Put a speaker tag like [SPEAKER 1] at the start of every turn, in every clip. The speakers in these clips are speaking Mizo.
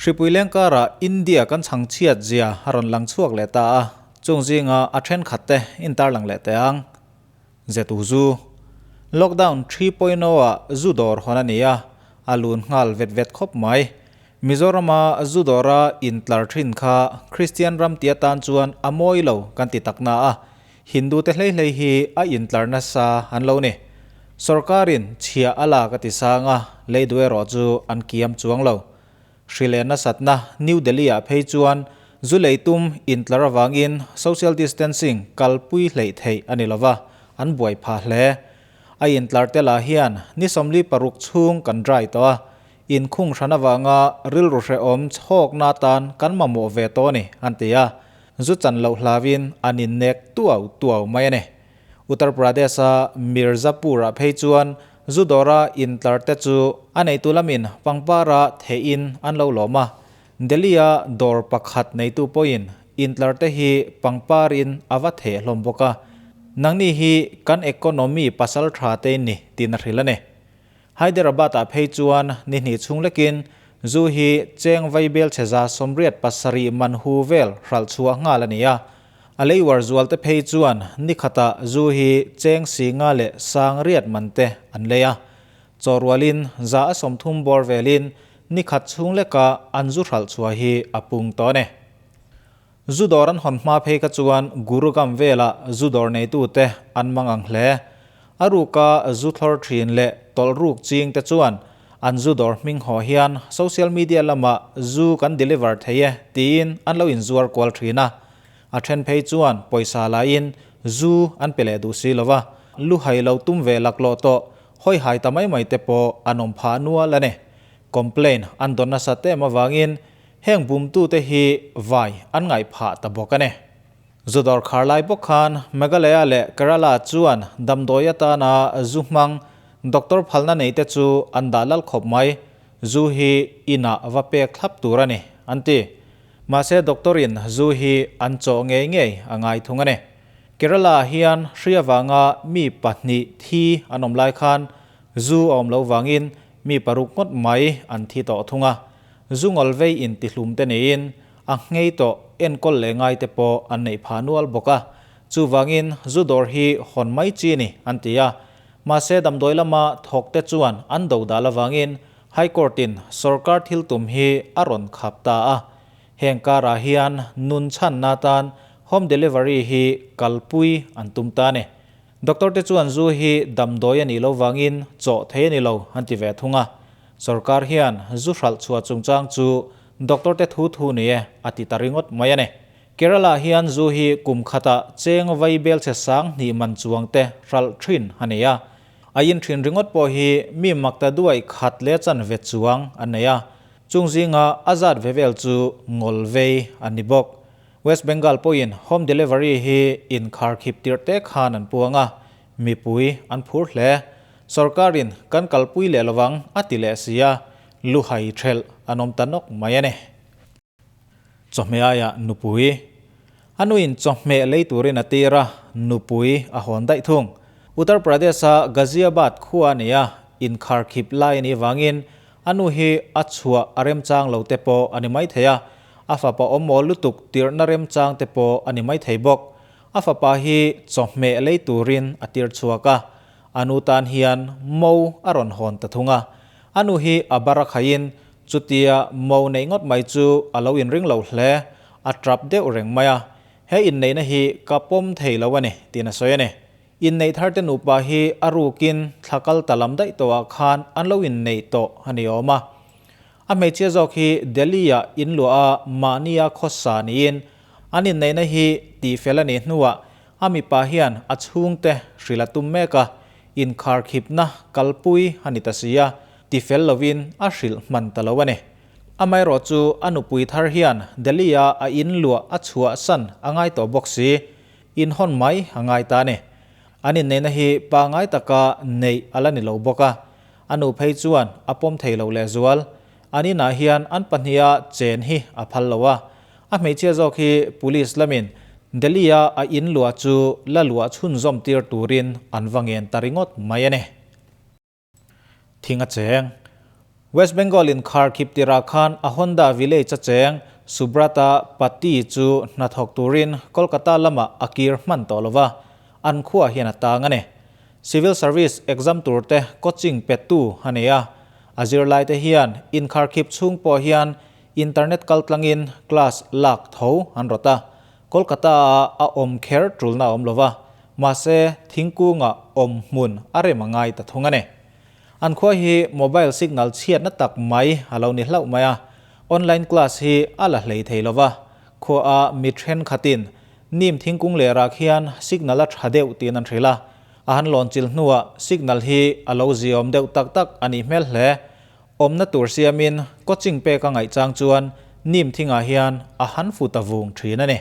[SPEAKER 1] Hripui leng karah India kan chhang chhiat zia a rawn lang chhuak leh ta a, chung zinga a thenkhat te in tarlang leh teh ang. Zetu zu. Lockdown 3.0 ah zu dawr hawn a ni a, a lun nghal vet vet khawp mai. Mizorama zu dawra intlar thin kha Kristian ram ti atan chuan a mawi lo kan ti tak na a, Hindu te hlei hlei hi a intlar nasa an lo ni. Sorkarin chhia a lak a ti sang a, lei duh erawh chu an kiam chuang lo. Hri leh nasatna New Delhi ah phei chuan zu lei tum intlar avangin social distancing kalpui hleih theih a ni lova, an buai phah hle. A intlar te lah hian ni 46 chhung kan dry tawh a, inkhung hran avanga rilru hrehawm chhawkna atan kan mamawh ve tawh a ni, an ti a. Zu chan loh hlauin an innek tuau tuau mai a ni. Uttar Pradesh-a Mirzapur-ah phei chuan zu dawra intlar te chu a neitu lamin pangpara theihin an lo lawm a. Delhi-a dawr pakhat neitu pawhin intlar te hi pangparin a va theh hlawm bawk a. Nangni hi kan economy pasal tha te in ni tiin a hrilh a ni. Hyderabad-ah phei chuan ni hnih chhung lekin zu hi cheng vaibel chhe 87 man hu vel hralh chhuah nghal a ni a. A lei uar zual te phei chuan ni khatah zu hi cheng singa leh sang riat man te an lei a. Chawhrualin 130 bawr velin ni khat chhung leka an zu hralh chhuah hi a pung tawh a ni. Zu dawr an hawn hma phei kha chuan Gurugam vela zu dawr neitute an mang ang hle. A ruka zu thlawr thin leh tawlh ruk ching te chuan an zu dawr hming haw hian social media lamah zu kan deliver thei e tiin an lo inzuar kual thin a. A then phei chuan pawisa lahin zu an pe leh duh si lo va, lu hai lo tum ve laklawh tawh hawi hai ta mai mai te pawh an awm phah nual a ni. Complaint an dawn nasa tem avangin Heng bumtute hi vai an ngaih phah ta bawk a ni. Zudawr khar lai bawk khan Meghalaya leh Kerala chuan damdawi atana zu hmang doctor phalna neite chu an dah lal khawp mai. Zu hi inah va pek thlap tur a ni, an ti. Mahse doctor-in zu hi an chawh ngei ngei a ngai thung a ni. Kerala-ah hian hri avanga mi pahnih thi an awm lai khan zu a awm loh vangin mi paruk ngawt mai an thi tawh thung a. Zu ngawlvei intihlum te neiin a nghei tawh enkawl leh ngai te pawh an neih phah nual bawk a. Chuvangin zu dawr hi hawn mai chi ni an ti a. Mahse damdawi lama thawk te chuan an do dal avangin High Court in sorkar thil tum hi a rawn khap ta a. Heng karah hian nun chhanna atan home delivery hi kalpui an tum ta a ni. Doctor te chuan zu hi damdawi a nih loh vangin chawh thei a ni lo an ti ve thung a. Sorkar hian zu hralh chhuah chungchang chu doctor te thu thu ni e a ti ta ringawt mai a ni. Kerala hian zu hi kum khatah cheng vai bel chhe sang hnih man chuang te hralh thin a nei a. A in thin ringawt pawh hi mi makta duai khat leh chanve chuang an nei a. Chung zinga a zat ve vel chu ngawl vei an ni bawk. West Bengal pawhin home delivery hi inkharkhip tirh te khan an puang a, mipui an phur hle. Sorkarin kan kalpui leh lovang a ti leh si a, lu hai thelh an awm ta nawk mai a ni. Chawhmeh aiah nupui. A nuin chawhmeh lei turin a tir a, nupui a hawn daih thung. Uttar Pradesh-a Ghaziabad khua a ni a, inkharkhip lai a nih vangin A nu hi a chhuah a remchang lo te pawh a ni maithei a, a fapa awm mawl lutuk tirhna remchang te pawh a ni maithei bawk. A fapa hi chawhmeh lei turin a tir chhuak a, a nu tan hian mo a rawn hawn ta thung a. A nu hi a bar a khaihin chutia mo neih ngawt mai chu a lo inring lo hle, a tap deuh reng mai a. He inneihna hi ka pawm thei lo a ni, tiin a sawi a ni. Inneih tharte nupa hi a rukin thla kal ta lam daih tawhah khan an lo inneih tawh a ni awm a. A hmeichhia zawk hi Delhi-ah inluah a mahnia khawsa niin an inneihna hi tihfel a nih hnuah a mipa hian a chhungte hrilh a tum mek a, inkharkhipna kalpui a ni ta si a, tifel lovin a hrilh hman ta lo a ni. Amaherawh chu a nupui thar hian Delhi-a a inluah a chhuahsan a ngai tawh bawk si. Inhawn mai a ngai ta a ni. An inneihna hi pangngai taka neih a la ni lo bawk a, a nu phei chuan a pawm thei lo lehzual. An inah hian an pahniha chen hi a phal lo a. A hmeichhia zawk hi police lamin Delhi-a a in luah chu la luah chhunzawm tir turin an va ngen ta ringawt mai a ni. Thing a cheng. West Bengal in kharkhip tirah khan a Honda village a cheng Subrata Pati chu hnathawk turin Kolkata lamah a kir hman tawh lova, an khuaah hian a tang a ni. Civil Service exam turte coaching petu a nei a, a zirlaite hian inkharkhip chhung pawh hian internet kaltlangin class lak tho an rawt a, Kolkata-ah a awm kher tulna a awm lova, mahse thingkungah awm hmun a rem a ngai ta thung a ni. An khua hi mobile signal chhiatna tak mai a lo ni hlauh mai a, online class hi a la hlei thei lova, khuaah mi thenkhatin nim thingkung leh rak hian signal a tha deuh tiin an hrilh a, a han lawn chil hnuah signal hi a lo ziawm deuh tak tak a nih hmel hle. Awmna tur siamin coaching pek a ngaih chang chuan nim thingah hian a han fu ta vung thin a ni.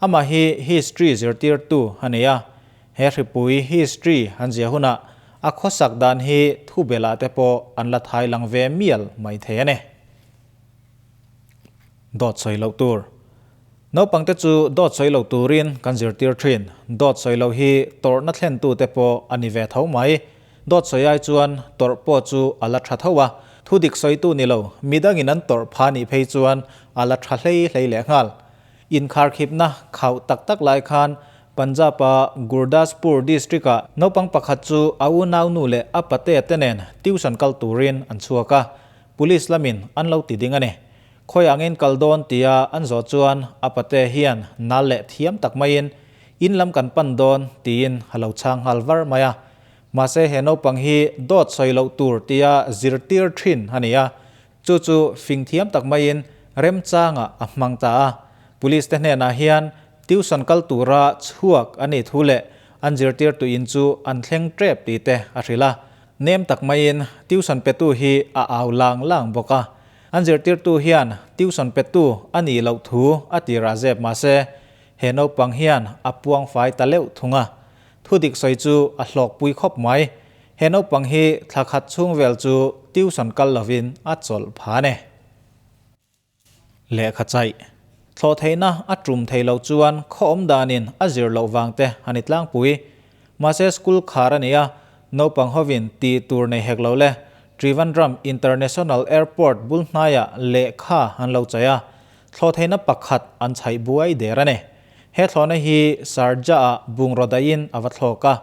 [SPEAKER 1] Amah hi history zirtirtu a ni a, He hripui history an zia hunah a khawsak dan hi thu belah te pawh an la thai lang ve mial mai thei a ni. Dawt sawi loh tur. Naupangte chu dawt sawi lo turin kan zirtir thin. Dawt sawi loh hi tawrhna thlentu te pawh a ni ve tho mai. Dawt sawi ai chuan tawrh pawh chu a la tha tho a, thu dik sawitu ni lo, midangin an tawrh pha nih phei chuan a la tha hlei hlei lehnghal. Inkharkhipna khauh tak tak lai khan Punjab-a Gurdaspur district-ah naupang pakhat chu a unaunu leh a patea te nen tuition kal turin an chhuak a, police lamin an lo ti ding a ni. Khawi angin kal dawn tia an zawh chuan a pate hian nal leh thiam tak maiin in lam kan pan dawn tiin a lo chhang nghal var mai a. Mahse he naupang hi dawt sawi loh tur tia zirtir thin a ni a, Chu chu fing thiam tak maiin remchangah a hmang ta a. Police te hnenah hian tuition kal tura chhuak a nih thu leh an zirtirtu in chu an thleng tep tih te a hrilh a. Nem tak maiin tuition petu hi a au lang lang bawk a. An zirtirtu hian tuition petu a nih loh thu a tirah zep mahse he naupang hian a puang fai ta leuh thung a. Thudik sawi chu a hlawkpui khawp mai. He naupang hi thla khat chhung vel chu tuition kal lovin a chawlh pha a ni. Lehkha chaih. Thlawh theihna a tum thei lo chuan khaw awm danin a zir loh vang te a ni tlangpui. Mahse school khar a ni a, naupang hovin tih tur nei hek lo le. Trivandrum International Airport bul hnaiah lehkha an lo chaih a, thlawh theihna pakhat an chhaih buai der a ni. He thlawhna hi Sharjah-ah bungraw dahin a va thlawk a,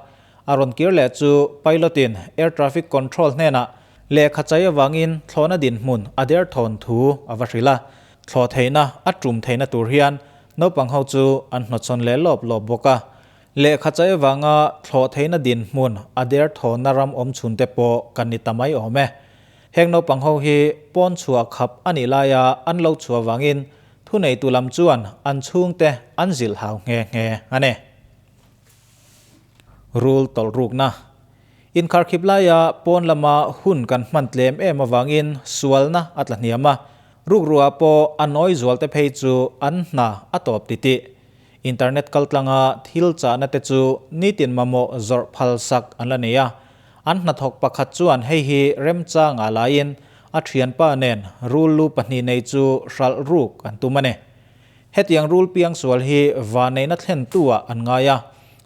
[SPEAKER 1] A rawn kir leh chu pilot-in air traffic control hnenah lehkha chai avangin thlawhna dinhmun a derthawn thu a va hrilh a. Thlawh theihna a tum theihna tur hian naupang ho chu an hnawtsawn leh lawp lawp bawk a. Lehkha chai avanga thlawh theihna dinhmun a derthawnna ram awm chhun te pawh kan ni ta mai awm e. Heng naupang ho hi pawn chhuah khap a nih laia an lo chhuah vangin thuneitu lam chuan an chhungte an zilh hau nghe nghe a ni. Rul tawlh rukna. Inkharkhip laia pawn lama hun kan hman tlem em avangin sualna a tla hniam a, rukruah pawh a nawi zualte phei chu an hna a tawp titih. Internet kaltlanga thil chahna te chu nitin mamawh zawrh phal sak an la nei a. An hnathawk pakhat chuan hei hi remchanga laiin a thianpa nen rul lu pahnih nei chu hralh ruk an tum a ni. Hetiang rul piangsual hi vanneihna thlentu-ah an ngai a,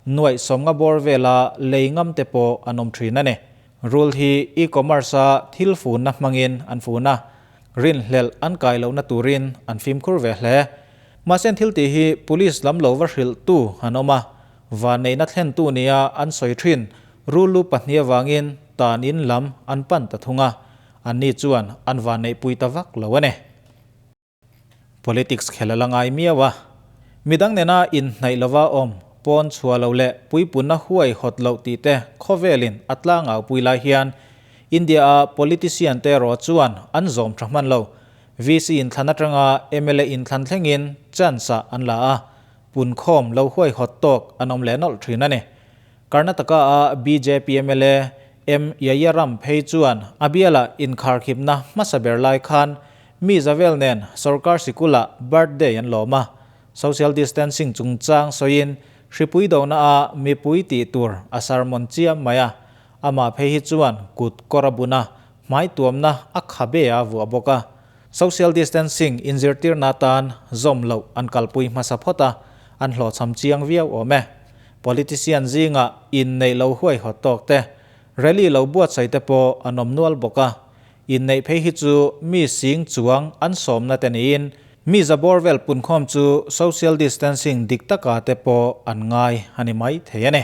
[SPEAKER 1] nuaih sawmnga bawr vela lei ngam te pawh an awm thin a ni. Rul hi e-commerce-a thil funna hmangin an fun a, rinhlelh an kai lohna turin an fimkhur ve hle. Mahse an thil tih hi police lam lo va hrilhtu an awm a, vanneihna thlentu nia an sawi thin rul lu pahnih avangin tan in lam an pan ta thung a, anni chuan an vanneihpui ta vak lo a ni. Politics khel a la ngai miau a. Midang nena inhnaih lova awm, pawn chhuah loh leh puipunna huai hawt loh tih te khawvelin a tlangau pui lai hian India-a politician te erawh chuan an zawm tha hman lo. VC inthlan atanga mla inthlan thlengin chance-ah an la a, punkhawm lo huai hawt tawk an awm leh nawlh thin a ni. Karnataka-a bjp mla M Yayaram phei chuan a bialah inkharkhipna hmasa ber lai khan mi zavel nen sorkar sikulah birthday an lawm a, social distancing chungchang sawiin hripui dohna-a mipui tih tur a sermon chiam mai a, amah phei hi chuan kut kawr a bun a, hmai tuamna a khabe a vuah bawk a. Social distancing inzirtirna atan zawm loh an kalpui hmasa phawt a, an hlawhchham chiang viau awm e. Politician zingah inneih lo huaihawt tawk te, rally lo buatsaih te pawh an awm nual bawk a. Inneih phei hi chu mi sing chuang an sawmna te niin mi zabawr vel punkhawm chu social distancing dik taka te pawh an ngai a ni mai thei a ni.